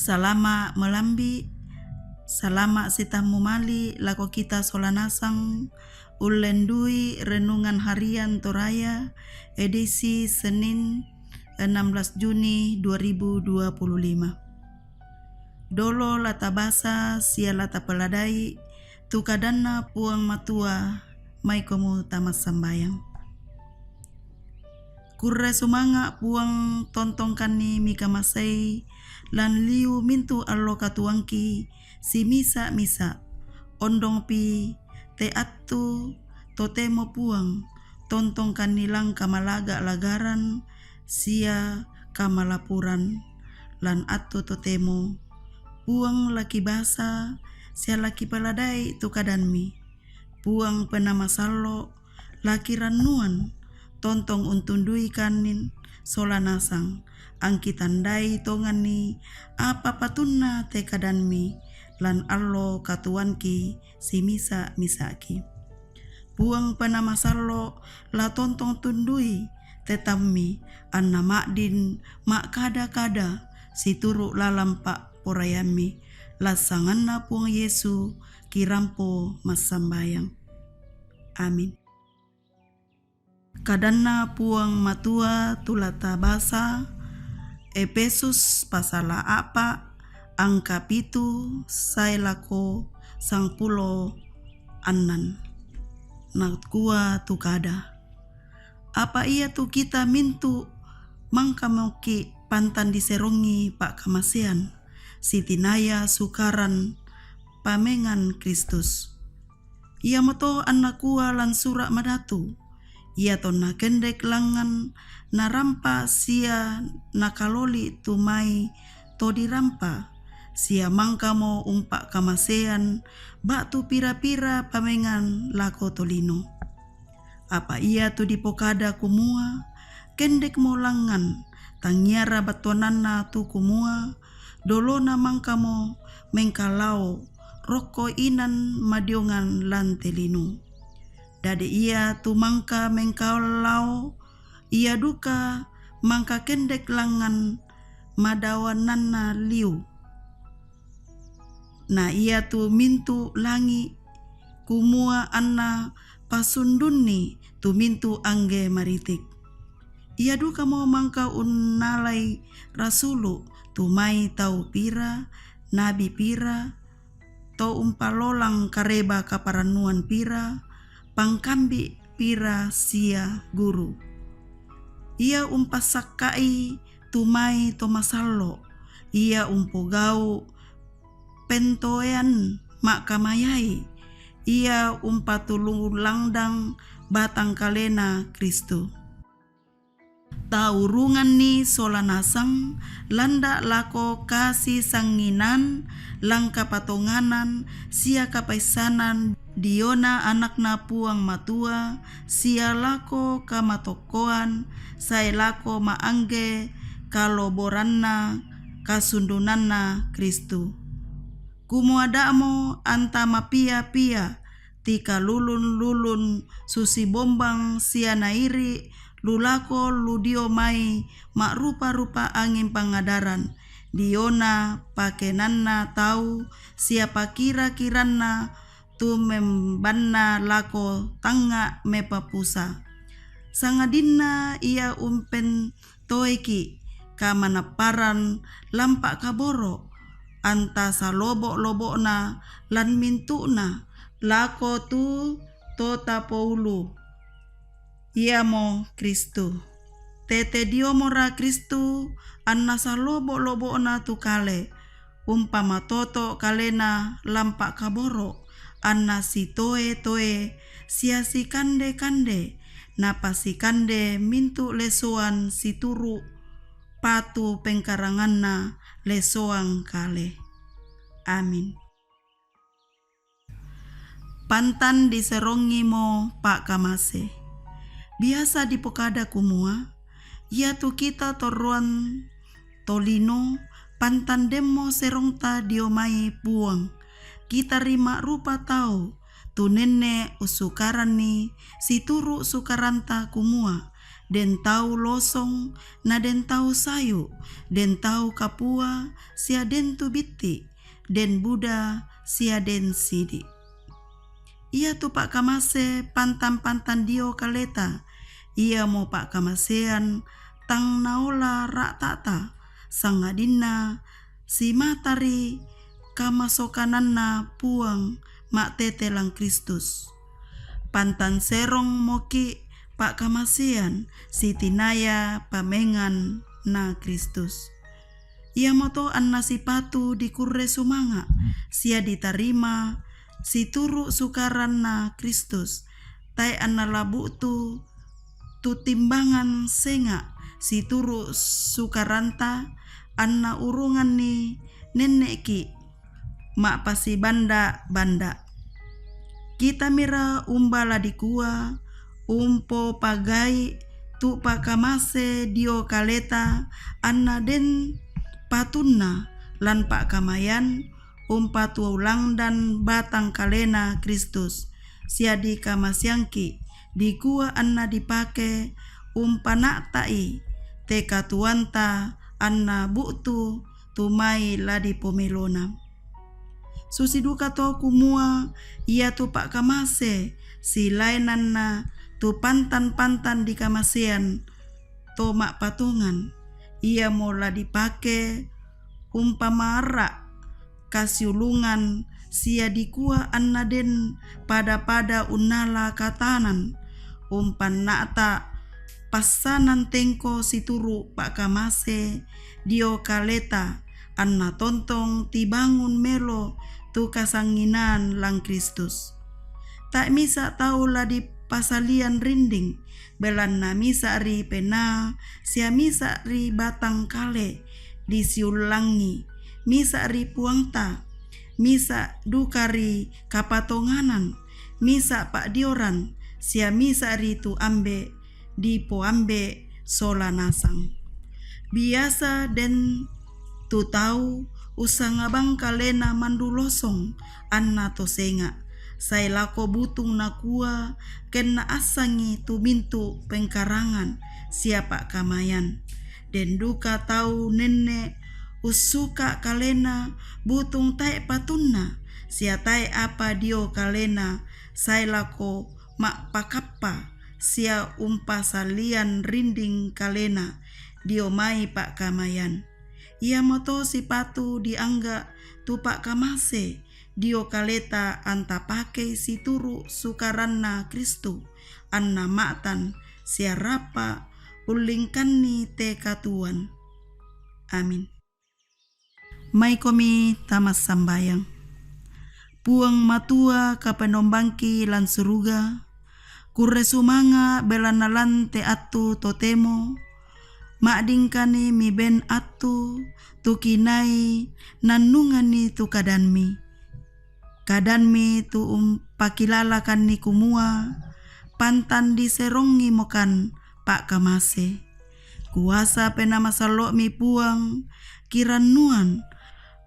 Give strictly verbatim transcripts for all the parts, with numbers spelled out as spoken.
Salama' malambi', salama' sitammu mali' lako kita sola nasang, ullendui Renungan Harian Toraya, edisi Senin, enam belas Juni dua ribu dua puluh lima. Dolo la tabasa sia la tapeladai tu kadanNa Puang Matua, maikomu tamassambayang. Kurre sumanga' Puang, tontongkanni mikamasei lan liu mintu' allo katuoangki simisa'-misa'. Ondongpi te attu totemo Puang, tontongkanni lan kamalaga-lagaran sia kamalapuran lan attu totemo. Puang, la kibasa sia la kipeladai tu kadanMi. Puang Penaa Masallo', la kirannuan, tontong untundui kannin sola nasang, angkitandai tonganni apa patunna te kadanMi lan allo katuoangki simisa'-misa'ki. Puang Penaa Masallo', la tontong tundui te taumMi, anna ma'din ma'kada-kada situru' lalan pa'poraiamMi. Lan sanganNa Puang Yesu kirampo massambayang. Amin. KadanNa Puang Matua tu la tabasa, Epesus pasala a'pa', angka pitu sae lako sangpulo annan. Nakua tu kada, apa iatu kita mintu' mangkamoki' pantan diserongi pa'kamasean, sitinaya sukaran pamengan Kristus. Iamoto anna kua lan Sura' Madatu, ia tonna kendek langngan narampa sia nakaloli tu mai to dirampa, sia mangkamo umpa'kamasean ba'tu pira-pira pamengan lako tolino. Apa iatu dipokada kumua, kendekmo langngan, tangiara battuananna tu kumua, dolona mangkamo mengkalao rokko inan madiongan lan te lino. Dadi iatu mangka mengkalao, ia duka mangka kendek langngan madaoannanna liu. Na iatu mintu' langi', kumua anna pasundunni tu mintu' angge maritik. Ia dukamo mangka unnalai rasulu' tu mai tau pira, nabi pira, to umpalolang kareba kaparannuan pira, pangkambi' pira sia guru. Ia umpassakka'i tu mai to masallo', ia umpogau' pentoean ma'kamayai, ia umpatululangdang batang kalena Kristus. Taurunganni sola nasang landa' lako kasisanginan, lan kapatonganan sia kapaissanan diona Anakna Puang Matua, sia lako kamatokkoan sae lako ma'angge kaloboranna kasundunanna Kristus. Kumua da'mo anta mapia-pia, tikalulun-lulun susi bombang sia nairi' lu lako lu dio mai ma'rupa-rupa anging pangadaran, diona pakenanna tau sia pakira-kiranna tumembanna lako tangnga' mepapusa. Sangadinna ia umpentoeki' kamanapparan lampa' kaboro', anta salobo'-lobo'na lan mintu'na lako tu to tapoulu, iamo Kristus. Tete diomora Kristus anna salobo'-lobo'na tu kale, umpamatoto' kalena lampa' kaboro', anna sitoe-toe sia sikande-kande, napasikande mintu' lesoan situru' patu pengkaranganna lesoan kale. Amin. Pantan diserongimo pa'kamase. Biasa dipokada kumua, iatu kita torroan tolino pantan demmo serongta dio mai Puang. Kita ri ma'rupa tau tu nenne' ussukaranni situru' sukaranta kumua, den tau losong, na den tau sayu, den tau kapua, sia den tu bitti, den buda, sia den sidi. Ia tu pakkamase pantan-pantan dio kaleta, iamo pakkamasean tang naola ra'ta'ta, sangadinna simata ri kamasokananna Puang ma'tete lan Kristus. Pantan serong moki pakkamasean sitinaya pamengan na Kristus. Iamoto anna sipatu dikurre sumanga, sia ditarima situru sukaranna Kristus, tae anna labu'tu tu timbangan senga situru sukaranta, anna urunganni nenne'ki ma'pasibanda-banda. Kitamira umba la dikua, umpopagai tu pakkamase dio kaleta, anna den patunna lan pakkamayan, umpatuolangdan batang kalena Kristus, sia dikamaseangki, dikua anna dipake umpana'ta'i te katuoanta anna bu'tu tu mai la dipomelona. Susi duka to kumua, iatu pakkamase silaenanna tu pantan-pantan dikamasean to ma'patongan, iamo la dipake umpamarra kasiulungan, sia dikua anna den pada-pada unnala katanan, umpanna'ta passanan tengko situru pakkamase dio kaleta, anna tontong tibangun melo tu kasanginaan lan Kristus. Tae misa tau la dipasalian rinding, belanna misa ri penaa, sia misa ri batang kale disiullangi, misa ri Puangta, misa duka ri kapatonganan, misa pa'dioran, sia misa ri tu ambe dipoambe sola nasang. Biasa den tu tau ussangabang kalena mandu losong anna to senga, sae lako butung nakua, kenna assangi tu mintu pengkarangan sia pakkamaian. Den duka tau nenne ussuka kalena butung tae patunna, sia tae apa dio kalena, sae lako ma'pakappa sia umpasalian rinding kalena dio mai pakkamaian. Iamoto sipatu diangga tu pakkamase dio kaleta anta pakei situru sukaranna Kristus, anna ma'tan sia rapa ullingkanni te katuoan. Amin. Maikomi tamassambayang. Puang Matua Kapenombangki lan suruga, kurre sumanga belanna lan te attu totemo, ma'dingkani miben attu tu kinai nannunganni tu kadanmi. Kadanmi tu umpakilalakanni kumua, pantan diserongngimokan pakkamase. Kuasa Penaa Masallo'mi Puang, kirannuan,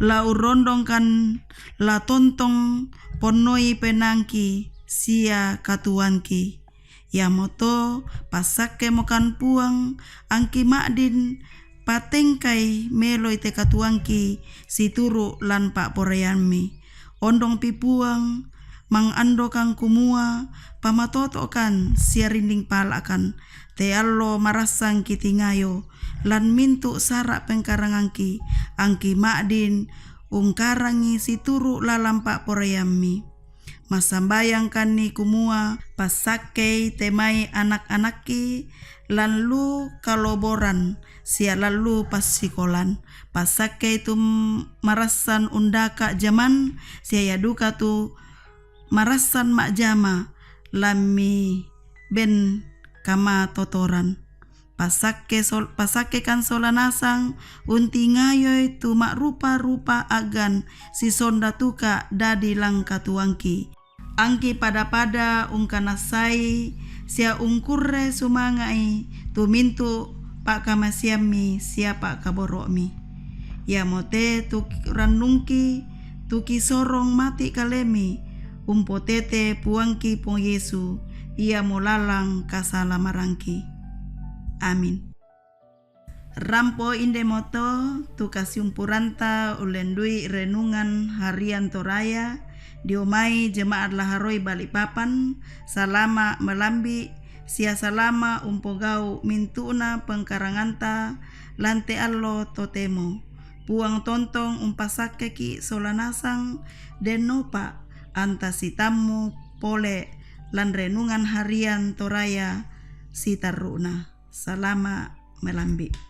la urrondongkan, la tontong ponnoi penaangki sia katuoangki. Iamoto passakkemokan Puang, angki ma'din patengkai meloi te katuoangki situru lan pa'poraiammi. Ondongpi Puang, mangandokan kumua, pamatoto'kan sia rinding pala'kan, te allo marassangki tingayo, lan mintu sara pengkarangangki, angki ma'din ungkarangi situru lalan pa'poraiammi. Massambayangkanni kumua, passakkei te mai anak-anakki lan lu kaloboran sia lan lu passikolan, passakkei tu marassan undaka jaman, sia ia duka tu marassan ma'jama lammi ben kamatotoran. Pasakke sol-, pasakkekan sola nasang untingayoi tu ma'rupa-rupa a'gan sisonda tuka dadi lan katuoangki. Angki pada-pada ungkanassai sia ungkurre sumanga'i tu mintu pa'kamaseammi sia pa'kaboro'mi. Iamote tu rannungki, tu kisorong mati kalemi, umpotete Puangki Puang Yesu, iamo lalan kasalamarangki. Amin. Rampo indemoto tu kasiumpuranta ulendui renungan harian Toraya, diomai jemaat laharoi Balikpapan, salama melambi, sia salama umpogau mintu'na pengkaranganta lante allo totemo. Puang tontong umpasakkeki sola nasang, dennopa anta sitammu pole lan renungan harian Toraya sitarru'na. Salama melambi.